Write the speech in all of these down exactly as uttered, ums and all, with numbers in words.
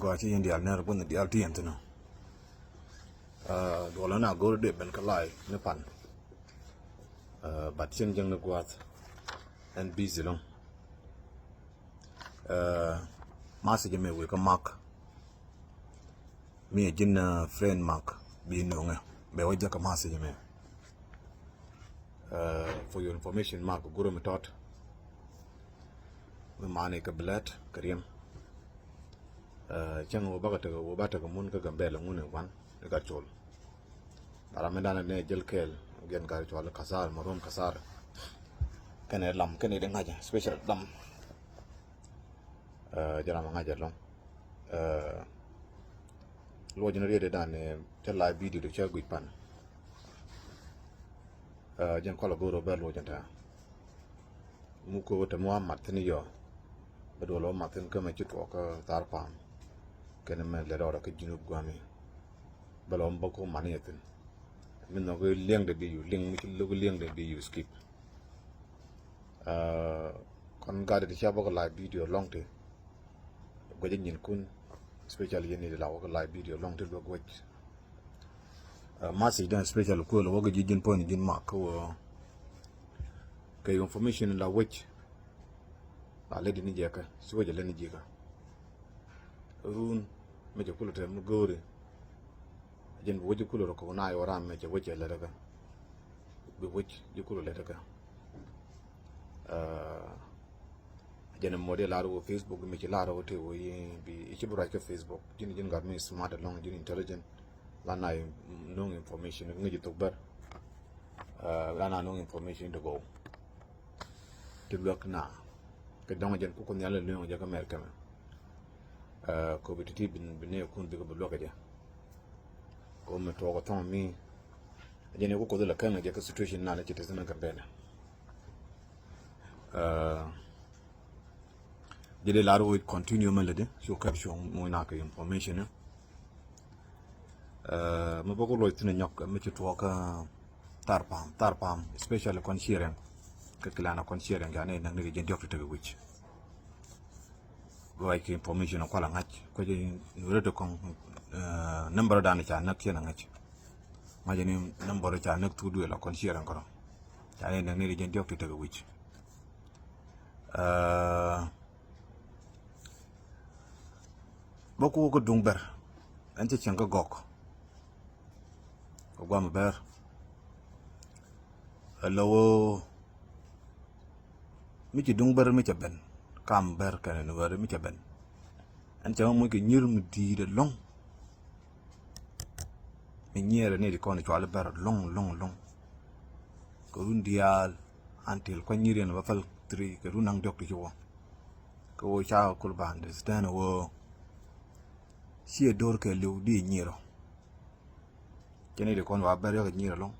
Gɔaa, ci yɛn diaal nɛr buɔth diaal ti yɛn thin ɔ. Duɔl ɛn a go̱r dee ben kä live ni pan. But cin jiäkni gua̱a̱th ɛn busy lɔŋ. Message mɛ wëë kä Mark. Mi ɛ ji̱n friend Mark bi nuŋɛ bɛ wä jäkä message mɛ. For your information, Mark gurɛ mi tɔt mi mani kɛ Blɛt kɛ Riɛm. Cäŋ wä bakɛ tekɛ wä ba tekɛ mun kä Gambɛla ŋun ɛ wan ni Gatcol. Bara mi danɛ ni jɛl kɛɛl gɛn Gatcol Kasar, Marum Kasar. Kɛnɛ lam kɛnɛ di ŋa̱cä special lam. Jɛ ram ŋa̱cä lɔŋ. Luɔc ni riet dan cä la video di cä guic pan. Jɛn kɔlɔ go̱o̱r wä bɛ luɔc ni ta. Muk kä wä te mi wa mat thin yɔ. Bɛ duɔl wä mat thin kä mɛ ci tuɔɔk kä Thar Pam. Kɛn mɛ lɛ rɔɔdɛ kä Junub guami. Bɛ lɔ wä bä kä mani yɛ thin. Mi nhɔk liɛŋdɛ bi yu liŋ mi ci lo̱k liɛŋdɛ bi yu skip. Kɔn gat ti ca bä kä live video lɔŋ ti. Guɛcä nyinkun, especially yɛn ni la wä kä live video lɔŋ ti luäk guɛc. Message dan special kuël wä kä ji̱ ji̱n point ji̱n Mark kä wä. Kɛ information la wec. La ledi ni jɛ kä, si wec lɛ ni jikä. Run mi jɛ kulɛ te mi go̱o̱ri. Jɛn bi wec kulɛ recognize wä ram mi jɛ wec lɛ kä. Bi wec ji̱ kulɛ lɛ kä. Jɛn mɔ di lar wä Facebook mi ci lar wä te wä yi bi ici bi ruac kä Facebook. Ji̱n ji̱n gat mi smart along ji̱n intelligent. La na nuŋ information ŋi̱ci thok bär. La na nuŋ information ti gow. Ti luäk na kɛ dɔŋ jɛn kukun nhial nuŋ jɛ kä America mɛ. Ko bi ti ti bi ne kun bi bi luäk jɛ. Ko mi tuɔk thɔŋ mi. Jɛn ku koth la kɛŋ jɛ kä situation na la ci ti sin Gambɛla. Jɛ dee lar wä continue mɛ lɛ di cu kɛp cuɔŋ mu na kɛ information. Mi bä ku luɔc thin nyɔk mi ci tuɔk kä Thar Pam, Thar Pam, especially kɔn Ciɛrɛŋ. Kä kilan a kɔn Ciɛrɛŋ ca ni näk ni kɛ jɛn diɔk ti tekɛ wi̱c. Gɔɔy kɛ information kual a ŋa̱c kuecä nuurä ti kɔŋ. Number dan ca näk ciɛn a ŋa̱c. Ŋa̱c ni number ca näk thuk duël a kɔn Ciɛrɛŋ kɔrɔ. Ca ni näk ni kɛ jɛn diɔk ti tekɛ wi̱c. Bä ku wä kä duŋ bɛr ɛn cä cieŋ kä gɔk. Kɛ guam bɛr ɛ lɛ wä mi ci duŋ bɛr mi cɛ ben kam bɛr kɛnɛ ni wär mi cɛ ben. Ɛn cɛ mɛ muc kɛ nyir mi di̱i̱t ɛlɔ̱ŋ. Mi nyiɛɛrɛ ni di kɔn cuali bɛr ɛlɔ̱ŋ ɛlɔ̱ŋ ɛlɔ̱ŋ. Kɛ run diaal until kuany nyir yɛn bä päl three kɛ run naŋ diɔk ti ci wä. Kɛ wä ca kul ba understand wä ciɛ do̱r kɛ liw di nyirɔ. Cɛ ni di kɔn wa bɛr yɔk nyir ɛlɔŋ.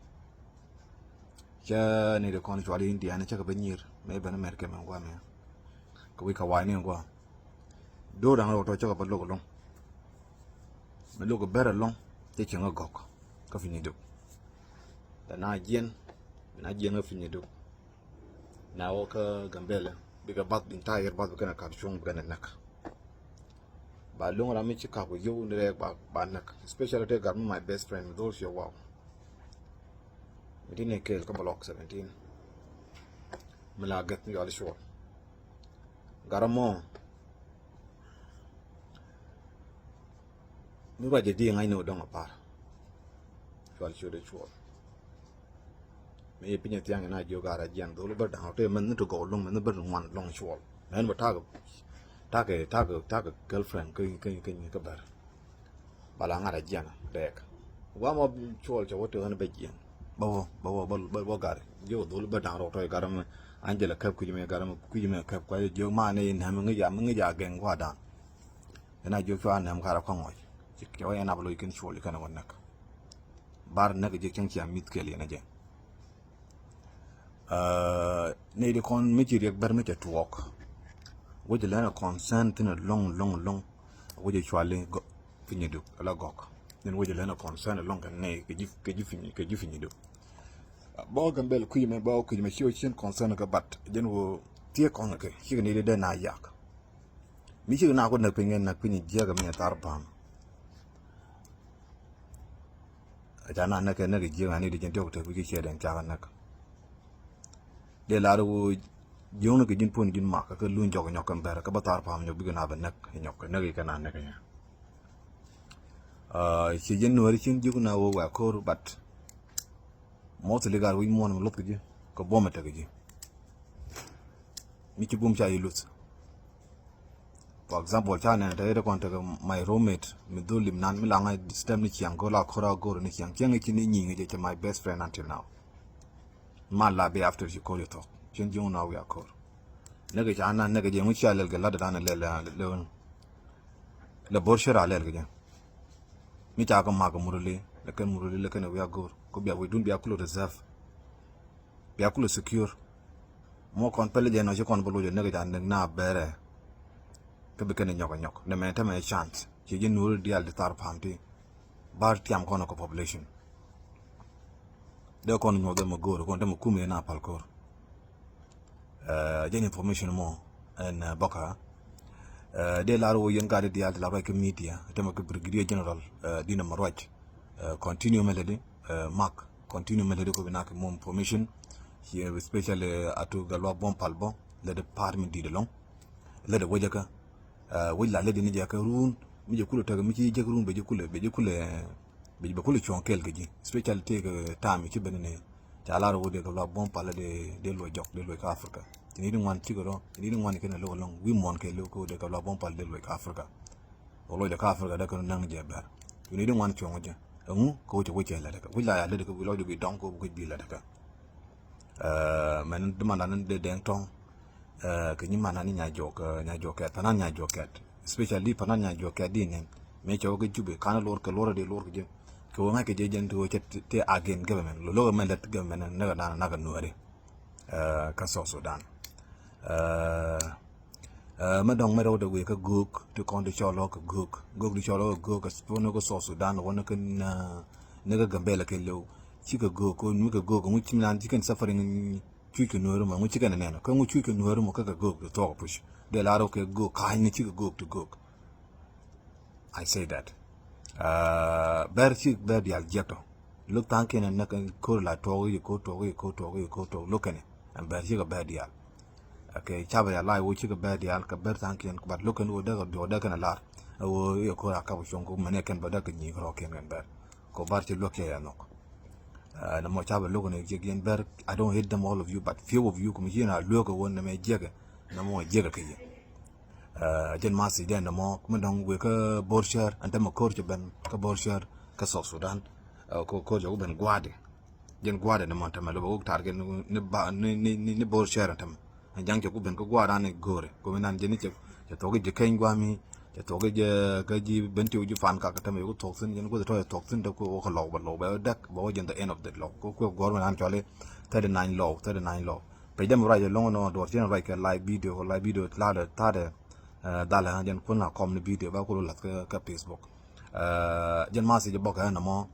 Cɛ ni di kɔn cuali Indian cɛ kɛ bä nyir mɛ ben America mɛ gua mɛ. Kɛ wi̱c kɛ wa̱i̱ ni gua. Do̱r daŋ rɔ tɔ cɛ kɛ bä lo̱k ɛlɔŋ. Mi lo̱k bɛr ɛlɔŋ cɛ cieŋ ɛ gɔk kä Pinyiduk. Tɛ na jiɛn, na jiɛn kä Pinyiduk. Na wä kä Gambɛla bikɛ bath entire bath bikɛ na kap cuɔ̱ŋ bikɛ na näk. Ba luŋ ram mi ci kap kɛ yio̱w ni rɛɛk ba, ba näk. Especially te gat mi my best friend mi dhol ciɛ waw. Mi ti ni kɛɛl kä block seventeen. Mi la gɛth mi yɔal cuɔl. Gat mɔ mi ruac jɛ di ŋa̱c ni wä dɔ̱ŋ apar. Cual ciöt ɛ cuɔl. Mi yɛ piny ɛ thiaŋ ina jiök ara jian dhol bä da̱ŋ rɔ te mɛn ni ti gɔw loŋ mɛn ni bä ŋuan loŋ cuɔl. Mɛn bä takɛ takɛ takɛ takɛ girlfriend kä kä kä kä bär. Bala ŋa̱t a jian rɛɛk. Wa mɔ cuɔl cɛ wä te ɣän bä jian. Bä wä bä wä bä bä gar jiök dhol bä da̱ŋ rɔ tɔy gar mɛ. Angela kɛp kui̱c mɛ gar mɛ kui̱c mɛ kɛp kua̱c jiök ma ni in hɛm ŋi̱c a mi ŋi̱c a gɛŋ wa da̱ŋ. Ina jiök cua nɛm karɛ kɔŋ ɣɔc. Cɛ wä yɛn ap loc ken cuɔl kɛn wä näk. Bar näk jiök cäŋ cia mi̱th kɛl yɛn a jɛ. Nɛy di kɔn mi ci riɛk bär mi cɛ tuɔɔk. Wä jɛ lɛn a concern thin a loŋ loŋ loŋ. Wä jɛ cuali Pinyiduk ala gɔk. Nin wä jɛ lɛn a concern a loŋ kɛ nɛy kɛ ji̱ kɛ ji̱ Pinyi kɛ ji̱ Pinyiduk. Bä Gambɛl kui̱ mɛ bä kui̱ mɛ ci wä cien concern kɛ bat jɛn wä thiee kɔn kɛ ci kɛ nɛy di dee na yak. Mi cikɛ na ku näk piny, näk piny jiäk mi thar pam. Ca na näk kɛ näk jiäk ani di jɛn diɔk tek wi̱c ciɛ den cakɛ näk. Dee lar wä jiöŋni kɛ ji̱n puɔ̱n ji̱n mak kɛ luny jɔk nyɔk kɛ bɛr kɛ bä thar pam nyɔk bikɛ na bɛ näk nyɔk kɛ näk ikɛ na näk nyɛ. Ci jɛn nuäri cin jiök na wä wɛ ko̱r, but mostly gar wi̱c muɔ̱n mi luth kɛ ji̱ kɛ buɔmɛ tek kɛ ji̱. Mi ci bum ca yi luth. For example, ca nɛn te yet kɔn tek my roommate mi dhol lim nan mi la ŋa̱c stem ni ciaŋ go̱r la ko̱r a go̱r ni ciaŋ. Ciaŋ i̱ ci ni nyiŋ i̱ jɛ cɛ my best friend until now. Ma la bi after ci ko̱r yi thok. Cin jiŋ na wi̱i̱ a ko̱r. Nɛkɛ ca na nɛkɛ jɛ ŋu cia lɛl kɛ lat dan lɛl lɛ lɛ bor cɛ ra lɛl kɛ jɛ. Mi ca kɛ mak kɛ muruli lɛ kɛn muruli lɛ kɛn wi̱i̱ a go̱r. Ko bia wi̱i̱ dun bia kulɛ reserve. Bia kulɛ secure. Mɔ kɔn pɛlɛ jɛ nɔ ci kɔn bä loc ɛ nɛkɛ ca nɛk na bɛrɛ. Kä bi kɛn nyɔk nyɔk nɛ mɛ tämɛ chance ci jɛ nuuri dial di thar pam ti. Bar tiam kɔn kɔ population. Dee kɔn nyuɔth ɛmɛ go̱o̱r kɔn tämɛ kum yɛn a pal ko̱r. Jɛn information mɔ ɛn bɔka. Dee lar wä yɛn gat di dial di la ruac kä media tämɛ kä Brigadier General Dina Maruac. Continue mɛ lɛ di mak continue mɛ lɛ di ko bi nak mɔ information. Especially atu galwa bom pal bɔ lɛ di par mi di di lɔŋ. Lɛ di wä jɛ kä wi̱c la ledi ni jɛ kɛ run mi jɛ kulɛ tekɛ mi ci jek run bɛ jɛ kulɛ bɛ jɛ kulɛ bɛ jɛ kulɛ cuɔ̱ŋ kɛɛl kɛ ji̱. Especially tëëkɛ ta̱a̱ mi ci ben ni ca lar wä dee kɛ luak buɔ̱m palä dee dee luɔc jɔk dee luɔc kä Africa. Ci ni di ŋuan cikɛ rɔ ci ni di ŋuan kɛn lo̱k lɔŋ wi̱i̱ muɔ̱n kɛ lo̱k kɛ wä dee kɛ luak buɔ̱m palä dee luɔc kä Africa. Wä luɔc dee kä Africa dee kɛ naŋ jɛ bɛr. Ci ni di ŋuan cuɔ̱ŋ jɛ ɛŋu kɛ wä cɛ wä cɛ lɛ dee kɛ wi̱c la ya ledi kɛ wi̱c lɔc di bi dɔŋ kɛ wä kɛ bi lɛ dee kɛ. Mɛn di man dan ni dee dɛŋ tɔŋ kɛ nyi man ni nya jɔk nya jɔk kɛt panan nya jɔk kɛt. Especially panan nya jɔk kɛt di nin mi cɛ wä kɛ Jubɛ kan lor kɛ lor di lor kɛ jɛ kɛ wä ŋa̱c kɛ jɛ jɛn ti wä cɛ ti again government lo lo mɛ lɛt government ni kɛ dan na kɛ nuɛri kɛ South Sudan. Mɛ dɔŋ mɛ rɛw dɛ wee kä göök ti kɔn di cɔl ɔ kɛ göök göök di cɔl ɔ kɛ göök kɛ spon kä South Sudan wä ni kɛ ni kɛ Gambela kɛ lew. Cikɛ göök kɛ nyuikɛ göök ŋu cim nan cikɛn suffering. Cuc kɛ nuääri mɔ ŋu cikɛn nɛn kä ŋu cuc kɛ nuääri mɔ kä kɛ göök di thuɔk puc dee lar kɛ göök ka̱ny ni cikɛ göök ti göök. I say that. Bɛr cik bɛr dial jiɛk tɔ. Look thank you na kɛ kor la tuɔk yi kor tuɔk yi kor tuɔk yi kor tuɔk look kɛn. Ɛn bɛr cik bɛr dial. Okay, cabɛ ya lai wo cikɛ bɛr dial kɛ bɛr thank you but look kɛn wo dek duɔk dek kɛn lar. Wo yi kor a kap cuɔŋ ko mɛn kɛn bɛ dek kɛ nyi kɛ rɔ kɛn kɛn bɛr. Ko bar ci luɔk cɛ ya nhɔk. Nɛ mɔ cabɛ lo̱k ni jiɛk yɛn bɛr. I don't hate them all of you but few of you kum ci na luɔk won nɛ mɛ jiɛk. Nɛ mɔ jiɛk kɛ yɛ. Jɛn ma si jɛn nɛ mɔ kum dɔŋ wek kä Bor cär ɛn tämɛ kor ci ben kä Bor cär kä South Sudan. Ko kor ci ku ben guadi. Jɛn guadi nɛ mɔ tämɛ lo ba wuk tar kɛ ni ba ni ni ni Bor cär ɛn tämɛ. Ja̱ŋ cɛ ku ben kä gua̱a̱r an i̱ go̱o̱rɛ kumi nan jɛn i̱ cɛ thok i̱ ji̱ keny gua̱a̱mi. Cɛ thok i̱ jɛ kä ji̱ ben tiw ji̱ fan kak tämɛ yɛ ku thok thi̱n jɛn gua̱a̱r tɔ̱ cɛ thok thi̱n dee ku wä kä lɔw bɛ lɔw bɛ däk bɛ wä jɛn the end of the lɔw ku kuɛ guɔ̱r mi nan cɔali thirty nine lɔw thirty nine lɔw. Pec dee mi ruac ɛlɔ̱ŋ nɔ duɔr cin ruac kɛ live video kɛ live video tha̱a̱dɛ tha̱a̱dɛ. Dhalɛ jɛn kun la kɔm ni video ba ku lu lath kä Facebook. Jɛn ma si jɛ bɔk ɛn ɛmɔ.